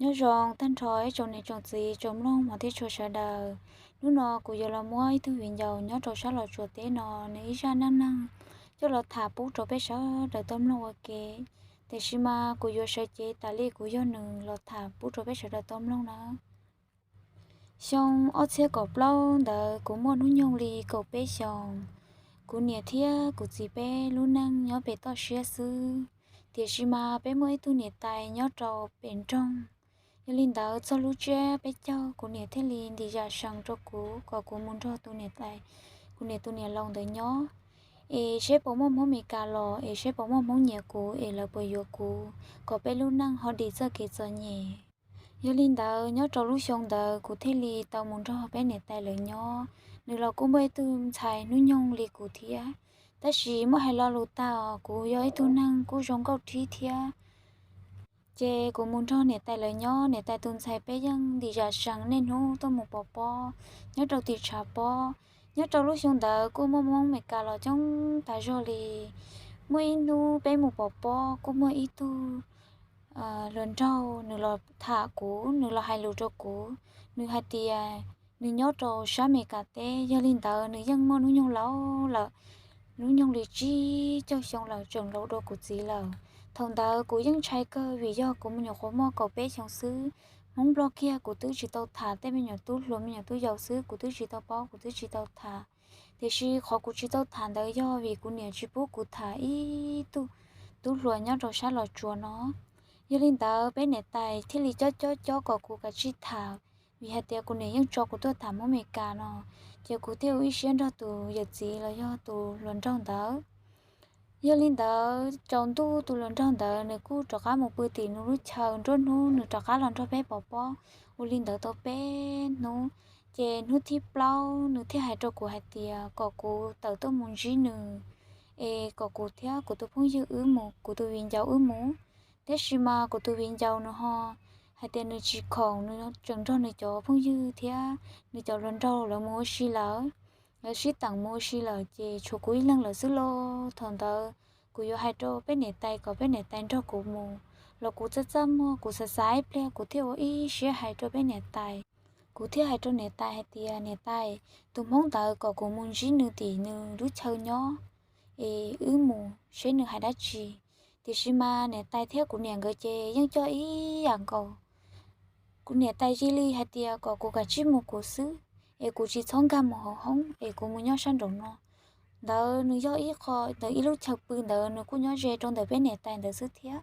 Nyob zoo tag nrho ib tsoom niam tsoom txiv tsoom mloog hmov thiab tshua sawv daws. Hnub no kuv yuav los muab ib tug viv ncaus nyob rau sab Los Tsuas teb no nws ib zaj neej neeg coj los tham pub rau peb sawv daws tau mloog ua ke. Tiam sis mas kuv yuav sawv cev tas li kuv yog nws los tham pub rau peb sawv daws tau mloog na. Xyoo ob txhiab kaum plaub ntawd kuv muaj hnub nyoog li kaum peb xyoos. Kuv niam thiab kuv txiv peb lub neej nyob pem toj siab xwb, tiam sis mas peb muaj ib tug niam tais nyob rau pem nroog. Yog li ntawd txog lub tsiab peb caug kuv niam thiaj li ntim zam sees rau kuv kom kuv mus nrog tus niam tais, kuv niam tus niam laus ntawd nyob, es seb puas muaj Hmoob Amelikas los es seb puas muaj Hmoob nyiam kuv es lawv puas yuav kuv kom peb lub neej ho dim txoj kev txom nyem. Yog li ntawd nyob rau lub xyoo ntawd kuv thiaj li tau mus nrog peb niam tais lawv nyob. Nws los kuj muaj ib tug ntxhais hnub nyoog li kuv thiab, tab sis muab hais lo lus tag os kuv yog ib tug neeg kuj zoo nkauj rhib thiab. Ces kuv mus nrog niam tais lawv nyob, niam tais tus ntxhais peb yeej ntim zam sees niaj hnub tuaj mus pov pob nyob rau tim tshav pob. Nyob rau lub xyoo ntawd kuj muaj Hmoob Amelikas los coob tas zog li. Muaj ib hnub peb mus pov pob kuj muaj ib tug hluas nraug nws los tham kuv, nws los hais lus rau kuv. Nws hais tias nws nyob rau sab Amelikas teb, yog li ntawd nws yeej muaj hnub nyoog laus lawm, hnub nyoog li tsib caug xyoo lawm, tseem laus dua kuv txiv lawm. Thaum ntawd kuv yeej ntshai kawg vim yog kuv nyuam qhuav muaj kaum peb xyoos xwb. Hmoob Nplog kiag kuv twb tsis tau tham, tej me nyuam tub hluas me nyuam tub yau xwb kuv twb tsis tau paub, kuv twb tsis tau tham. Tiam sis qhov kuv tsis tau tham ntawd yog vim kuv niam tsis pub kuv tham ib tug tub hluas nyob rau sab Los Tsuas no. Yog li ntawd peb niam tais thiaj li cob cob cob kom kuv kav tsij tham, vim hais tias kuv niam yeej tso kuv tuaj tham Hmoob Amelikas no, ces kuv thiaj ua ib siab nrog tus yawm txiv los yog tus hluas nraug ntawd. Yog li ntawd tsaus ntuj tus hluas nraug ntawd nws kuj rov qab mus pw tim nws lub chaw, nruab hnub nws rov qab los nrog peb pov pob. Ua li ntawd tau peb hnub, ces hnub thib plaub nws thiaj hais rau kuv hais tias kom kuv tawm tuaj mus ntsib nws, es kom kuv thiab kuv tus phooj ywg wb mus, kuv tus viv ncaus wb mus. Tiam sis mas kuv tus viv ncaus nws ho hais tias nws tsis khoom, nws tseem nrog nws cov phooj ywg thiab nws cov hluas nraug lawv mus ua si lawm, lawv sib teem mus ua si lawm ces tshuav kuv ib leeg lawm xwb lauj. Thaum ntawd kuv yuav hais rau peb niam tais kom peb niam tais nrog kuv mus los kuv txaj txaj muag, kuv xav xav ib pliag kuv thiaj ua ib siab hais rau peb niam tais. Kuv thiaj hais rau niam tais hais tias niam tais, tus Hmoob ntawd kom kuv mus ntsib nws tim nws lub chaw nyob, es wb mus seb nws hais dab tsi. Tiam sis mas niam tais thiab kuv niam nkawd ces yeej coj ib yam nkaus. Kuv niam tais cia li hais tias kom kuv kav tsij mus kuv xwb, es kuv tsis txhob nkag mus hauv hoob es kuv mus nyob sab nraum no. Ntawd nws yog ib qho ntawd ib lub chaw pw ntawd nws kuj nyob ze rau ntawm peb niam tais ntawd xwb thiab.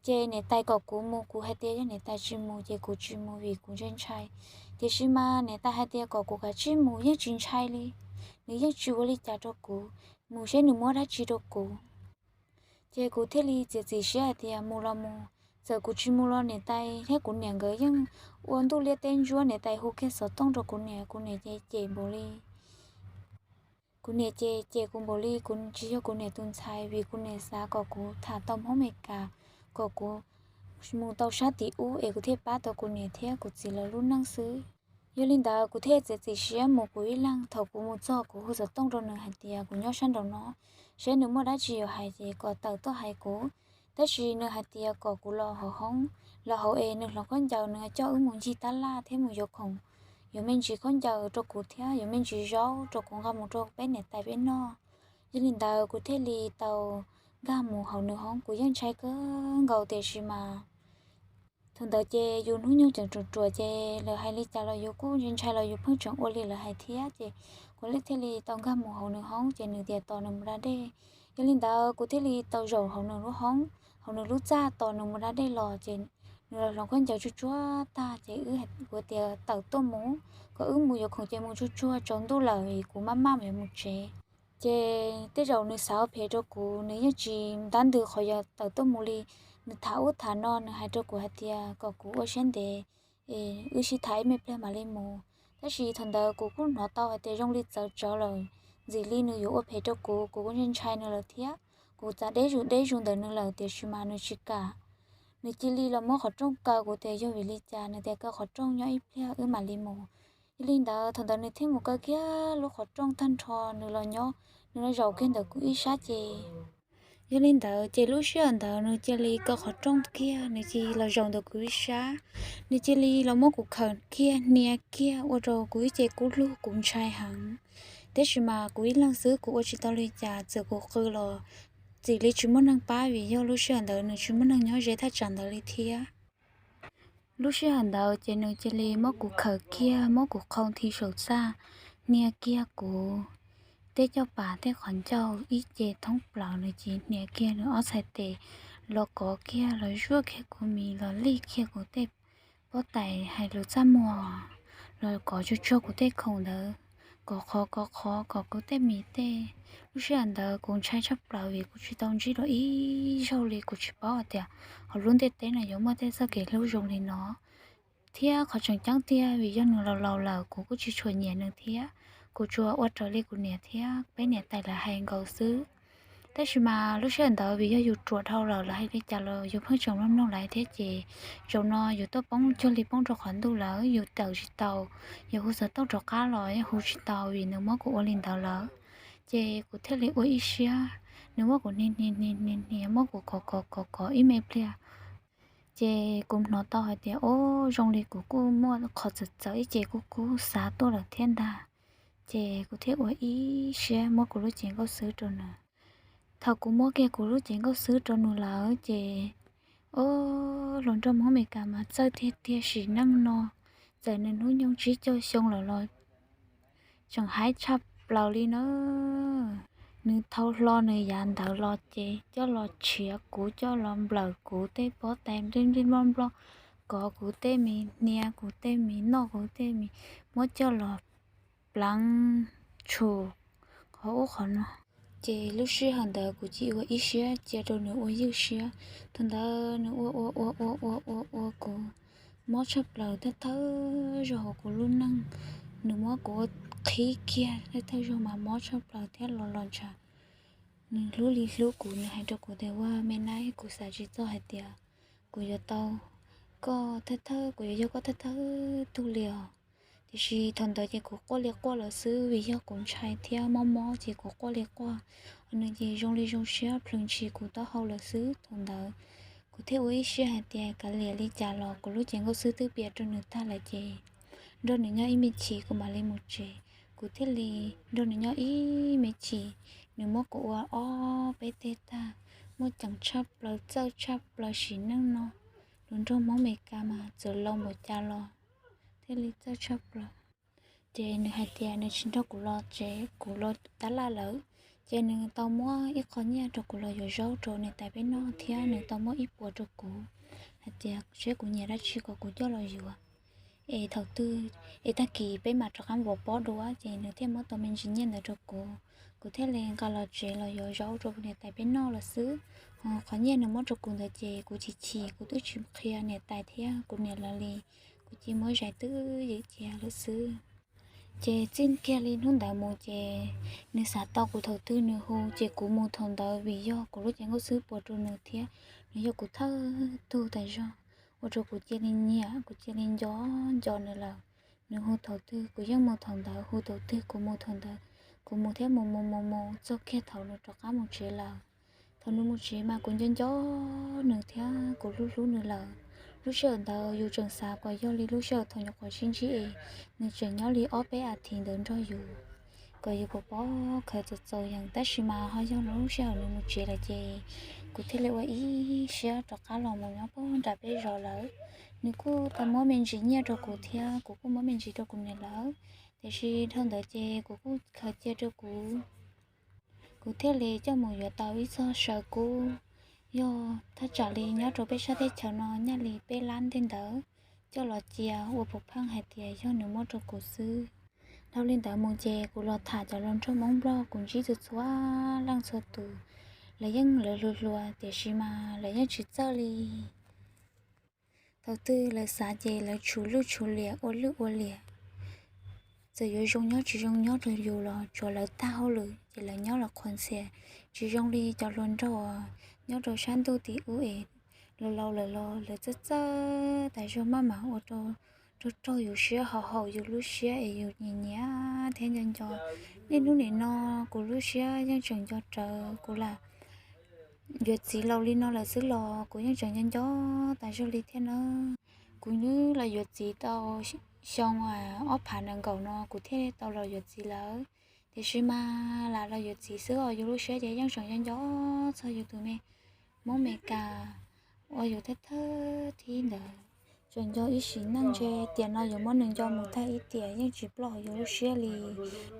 Ces niam tais kom kuv mus, kuv hais tias yog niam tais tsis mus ces kuv tsis mus vim kuv ntshai ntshai. Tiam sis mas niam tais hais tias kom kuv kav tsij mus yeej tsis ntshai li, nws yeej tsis ua li cas rau kuv, mus seb nws muab dab tsi rau kuv. Ces kuv thiaj li txiav txim siab hais tias mus los mus, txawm kuv tsis mus los niam tais thiab kuv niam nkawd yeej ua ntuj liab teb ntsuab, niam tais hu kiag xov tooj rau kuv niam, kuv niam ces cem npaum li. Kuv niam ces cem kuv npaum li kuv tsis yog kuv niam tus ntxhais, vim kuv niam xav kom kuv tham tau Hmoob Amelikas, kom kuv mus tau sab tim ub es kuv thiaj pab tau kuv niam thiab kuv txiv lawv lub neej xwb. Yog li ntawd kuv thiaj txiav txim siab mus kuv ib leeg. Thaum kuv mus txog kuv hu xov tooj rau nws hais tias kuv nyob sab nraum no, seb nws muaj dab tsi yuav hais ces kom tawm tuaj hais kuv. Tab sis nws hais tias kom kuv los hauv hoob, los hauv es nws hloov khaub ncaws nws coj wb mus ncig tab laj thiab mus yuav khoom, yuav me ntsis khaub ncaws rau kuv thiab yuav me ntsis zaub rau kuv nqa mus rau peb niam tais peb noj. Yog li ntawd kuv thiaj li tau nkag mus hauv nws hoob, kuv yeej ntshai kawg nkaus tiam sis mas thaum ntawd ces yus hnub nyoog tseem ruam ruam ces lawv hais li cas los yus kuj ntshai ntshai los yus pheej tseem ua li lawv hais thiab ces kuv thiaj li tau nkag mus hauv nws hoob ces nws tias tos nws mus da dej. Yog li ntawd kuv thiaj li tau zaum hauv nws lub hoob, hauv nws lub txaj tos nws mus da dej los ces nws los hloov khaub ncaws tsuag tsuag tag ces wb, kuv tias tawm tuaj mus, kom wb mus yuav khoom ces mus tsuag tsuag tsaus ntuj lawm es kuv maj maj yuav mus tsev. Ces tej zaum nws xav ua phem rau kuv, nws yeej tsis ntab ntws qhov yog tawm tuaj mus li. Nws tham ub tham no, nws hais rau kuv hais tias kom kuv ua siab ntev, es wb sib tham ib me pliag mam li mus. Tab sis thaum ntawd kuv kuj hnov tau hais tias zoo li txawv tsawv lawm, ntxim li nws yuav ua phem rau kuv, kuv kuj ntshai ntshai nws lawm thiab. Kuv txav deb zus deb zus ntawm nws lawm tiam sis mas nws tsis kam. Nws cia li los muab qhov rooj kaw, kuv tias yog vim li cas, nws tias kaw qhov rooj nyob ib pliag wb mam li mus. Yog li ntawd thaum ntawd nws thiaj mus kaw kiag lub qhov rooj tag nrho, nws los nyob, nws los zaum kiag ntawm kuv ib sab ces Yog li ntawd ces lub sij hawm ntawd nws cia li kaw qhov rooj kiag, nws cia li los zaum ntawm kuv ib sab, nws cia li los muab kuv khawm kiag hnia kiag ua rau kuv ib ce kub lug, kuv ntshai heev. Tab sis mas kuv ib leeg xwb kuv ua tsis tau li cas, txawm kuv qw los txim li tsis muaj neeg pab vim yog lub sij hawm ntawd nws tsis muaj neeg nyob ze thaj tsam ntawd li thiab. Lub sij hawm ntawd ces nws cia li muab kuv khawm kiag, muab kuv qhau nthi saum txaj, hnia kiag kuv tej caj pas tej qhov ncauj ib ce thoob plaws, nws cia li hnia kiag nws ob txhais tes los kov kiag, los zuaj kiag kuv mis, los lij kiag kuv tej pob tais hais lus txaj muag, los kov tsuag tsuag kuv tej khoom ntawd, kov qhov kov qhov kov kuv tej mis tej. Lub sij hawm ntawd kuv ntshai tshaj plaws vim kuv tsis tau ntsib dua ib zaug li, kuv tsis paub hais tias hauv lub ntiaj teb no yuav muaj tej txoj kev hlub zoo li no. Thiab qhov tseem ceeb tiag vim yog nws laus laus lawm, kuv kuj tsis tshua nyiam nws thiab, kuv tsuas ua raws li kuv niam thiab peb niam tais lawv hais nkaus xwb. Tab sis mas lub sij hawm ntawd vim yog yus ruam dhau lawm, lawv hais li cas los yus pheej tseem mloog mloog lawv thiab ces, zaum no yus tuaj poob cuag li poob rau qhov ntuj lawm, yus tawm tsis tau, yus hu xov tooj rov qab los yeej hu tsis tau vim nws muab kuv ua li ntawd lawm. Ces kuv thiaj li ua ib siab, nws muab kuv hnia hnia hnia hnia hnia, muab kuv kov kov kov kov ib me pliag, ces kuv hnov tau hais tias, o, zoo li kuv kuj muaj qhov txawv txawv ib ce kuj kub xav tuaj lawm thiab ntag. Ces kuv thiaj ua ib siab muab kuv lub cev nkauj xwb rau nws. Thaum kuv muab kiag kuv lub cev nkauj xwb rau nws lawm ces, o, hluas nraug Hmoob Amelikas mas txawj tiag tiag sim neej no, txawm nws hnub nyoog tsib caug xyoo lawm los tseem haib tshaj plaws li na. Nws thau hlo nws yav ntawd los ces coj los tshiav kuv, coj los nplawm kuv tej pob tais nplij nplij nploj nploj, kov kuv tej mis, hnia kuv tej mis, noj kuv tej mis, muab coj los pleev tshum qhov ub qhov no. Ces lub sij hawm ntawd kuv cia ua ib siab cia rau nws ua ywj siab. Thaum ntawd nws ua ua ua ua ua ua ua kuv mob tshaj plaws, thawj thawj zaug hauv kuv lub neej, nws muab kuv ua qhib kiag, thawj thawj zaug mas mob tshaj plaws thiab los los ntshav. Nws hlub li hlub kuv, nws hais rau kuv tias, ua me nab, kuv xav tsis txog hais tias kuv yuav tau koj thawj thawj, kuv yuav yog koj thawj thawj tug li os. Tiam sis thaum ntawd ces kuv quaj li quaj lawm xwb, vim yog kuv ntshai thiab mob mob ces kuv quaj li quaj. Nws ces zoo li zoo siab plhws ntshis kuv taub hau lawm xwb. Thaum ntawd kuv thiaj ua ib siab hais tias kav liam li cas los kuv lub cev nkauj xwb twb piam rau nws tag lawm ces nrog nws nyob ib me chim kuv mam li mus tsev. Kuv thiaj li nrog nws nyob ib me chim, nws muab kuv ua ob peb teg tag, muaj ceem tshaj plaws, txawj tshaj plaws sim neej no. Hluas nraug Hmoob Amelikas mas txawm laus npaum cas los thiaj li txawj tshaj plaws. Ces nws hais tias nws tsis nrog kuv los tsev, kuv los tab laj lawm, ces nws tau muab ib qho nyiaj rau kuv los yuav zaub rau niam tais peb noj thiab nws tau muab ib puas rau kuv, hais tias seb kuv nyiam dab tsi kom kuv coj los yuav. Es thaum twg, es tag kis peb mam rov qab npuav pob dua, ces nws thiaj muab tau me ntsis nyiaj ntawd rau kuv. Kuv thiaj li nqa los tsev los yuav zaub rau niam tais peb noj los xwb. Qhov nyiaj nws muab rau kuv ntawd ces kuv chim chim, kuv twb tsis qhia niam tais thiab kuv niam lawv li, kuv cia muab zais twj ywm cia lawm xwb. Ces txij kiag li hnub ntawd mus ces nws xav tau kuv thaum twg nws hu ces kuv mus thaum ntawd, vim yog kuv lub cev nkauj xwb puas rau nws thiab nws yog kuv thawj tug tas zog, ua rau kuv cia li nyiam, kuv cia li nco nco nws lawm. Nws hu thaum twg kuv yeej mus thaum ntawd, hu thaum twg kuv mus thaum ntawd. Kuv mus thiab mus mus mus mus txog kiag thaum nws rov qab mus tsev lawm. Thaum nws mus tsev mas kuv nco nco nws thiab kuv hlub hlub nws lawm. Lub sij hawm ntawd yus tseem xav kom yog li lub sij hawm thaum nyuam qhuav sib ntsib es nws tseem nyob li ob peb a thiv ntawd nrog yus, kom yus pov pob khaws txaus txaus yees, tab sis mas ho yog lub sij hawm nws mus tsev lawm ces kuv thiaj li ua ib siab rov qab los mus nyob puag nram peb zos lawm. Nws kuj tau muab me ntsis nyiaj rau kuv thiab kuv kuj muab me ntsis rau kuv niam lawv, tiam sis dhau ntawd ces kuv kuj khaws cia rau kuv. Kuv thiaj li coj mus yuav tau ib txoj saw kub, yog thaj tsam li nyob rau peb sab teb chaws no nyaj li peb lab ntej ntawd, coj los cia ua puav pheej hais tias yog nws muab rau kuv xwb. Dhau li ntawd mus ces kuv los tham cov hluas nraug Hmoob Nplog kuv ntsib txhua txhua leej txhua tus, lawv yeej lawv hluas hluas tiam sis mas lawv yeej tsis txawj li. Thaum twg lawv xav ces lawv tshum lwj tshum liam ua lwj ua liam. Txawm yuav zoo nyob tsis zoo nyob rau yus los tsuav lawv tag hauj lwm ces lawv nyob los qhuas ntxhias, tsis zoo li cov hluas nraug uas nyob rau sab ntuj tim ub es laus laus lawm los lawv txawj txawj tas zog maj mam ua rau raug raug yus siab, haum haum yus lub siab es yus nyiam nyiam thiab nco nco. Niaj hnub nim no kuv lub siab yeej tseem nco rawv kuv lam yuav txiv laus li no lawm xwb los kuv yeej tseem nco nco tas zog li thiab na. Kuv nyob los yuav txiv tau xyoo ob phav nees nkaum no kuv thiaj tau los yuav txiv lawm. Tiam sis mas lam los yuav txiv xwb os, yus lub siab ces yeej tseem nco nco txog yus tus me Hmoob Meskas uas yus thawj thawj thib ntawd. Tseem nco ib sim neej ntshe tiam no yuav muab nws nco mus tag ib tiam yeej tsis ploj hauv yus lub siab li.